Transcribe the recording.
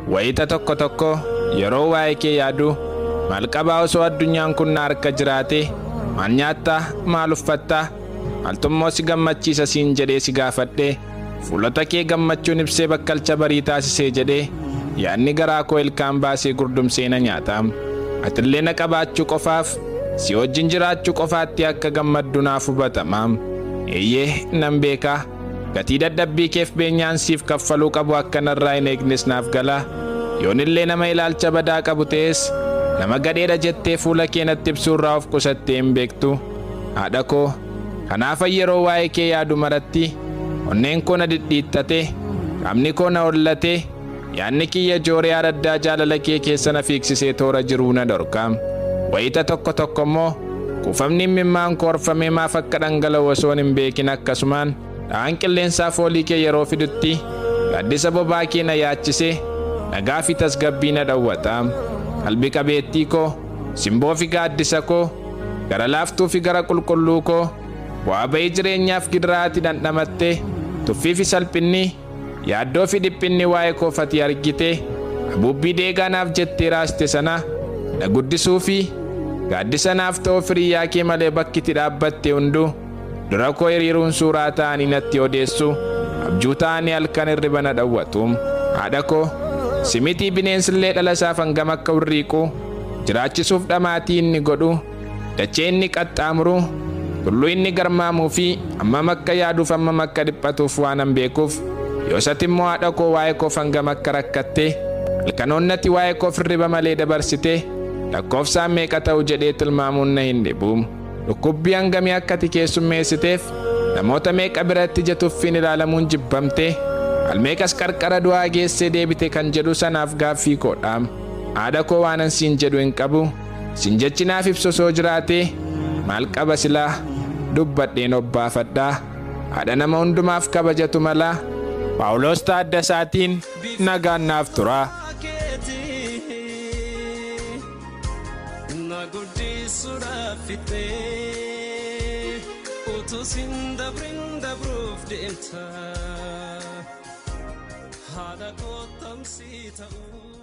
Wayita tokko tokko yeroo waa'ee kee yaadu, maal qabaa osoo addunyaan kun na harka jiraate, maal nyaattaa, maal uffattaa, maaltummoo si gammachiisa siin jedhee si gaafadhe, fuulota kee gammachuun ibsee bakkalcha barii taasisee jedhee yaadni garaa koo ilkaan baasee gurdumsee na nyaata. Atillee na qabaachuu qofaaf, si wajjin jiraachuu qofaatti akka gammaddu naaf hubatama. Eeyyee, nan beeka. Gatii dadhabbii keef beenyaan siif kaffaluu qabu akka narraa hin eegnes naaf gala. Yoonillee nama ilaalcha badaa qabu ta'es, nama gadheedha jettee fuula kee natti ibsuurraa of qusattee hin beektu. Haadha koo, kanaafan yeroo waa'ee kee yaadu maratti onneen koo na dhidhiittate, qaamni koo na hollate, yaadni kiyya jooree araddaa jaalala kee keessa na fiigsisee toora jiruu na dhorka. Wayita tokko tokko immoo kuufamni imimmaan koo horfamee maaf akka dhangala'u osoon hin beekin akkasumaan dha'aan qilleensaa foolii kee yeroo fidutti gaaddisa bobaa kee na yaachisee nagaa fi tasgabbii na dhowwata. Qalbi qabeettii koo, simboo fi gaaddisa koo, gara laaftuu fi gara qulqulluu koo, bu'aa ba'ii jireenyaaf gidiraa ati dhandhamatte, tuffii fi salphinni, yaaddoo fi dhiphinni waa'ee koof ati argite, abuubbii deegaa naaf jettee raaste sana na guddisuu fi gaaddisa naaf ta'uuf hiriyyaa kee malee bakki itti dhaabbatte hunduu dura koo hiriiruun suuraa ta'anii natti odeessu, abjuu ta'anii halkan hirriba na dhowwatu. Haadha koo, si mitii bineensillee dhala isaaf hangam akka hurriiqu, jiraachisuuf dhamaatii inni godhu, dachee inni qaxxaamuru, tulluu inni garmaamuu fi hammam akka yaaduuf hammam akka dhiphatuuf waanan beekuuf, yoosati immoo haadha koo waa'ee koof hangam akka rakkatte, halkanoonnati waa'ee koof hirriba malee dabarsite, lakkoofsaan meeqa ta'u jedhee tilmaamuun na hin dhibu. Dhukkubbii hangamii akka ati keessummeessiteef, namoota meeqa biratti ija tuffiin ilaalamuun jibbamte, al meeqas qarqara du'aa geessee deebite kan jedhu sanaaf gaaffii koodha. Haadha koo waanan siin jedhu hin qabu. Sin jechi naaf ibsu osoo jiraate maal qaba silaa dubbadheen obbaafadha. Haadha nama hundumaaf kabajatu mala. Phaawulos Taaddasaatiin nagaan naaf tura. Na guddisuudhaaf fixee utuu sin dabrin dabruuf deemta, haadha koo tamsii ta'uu.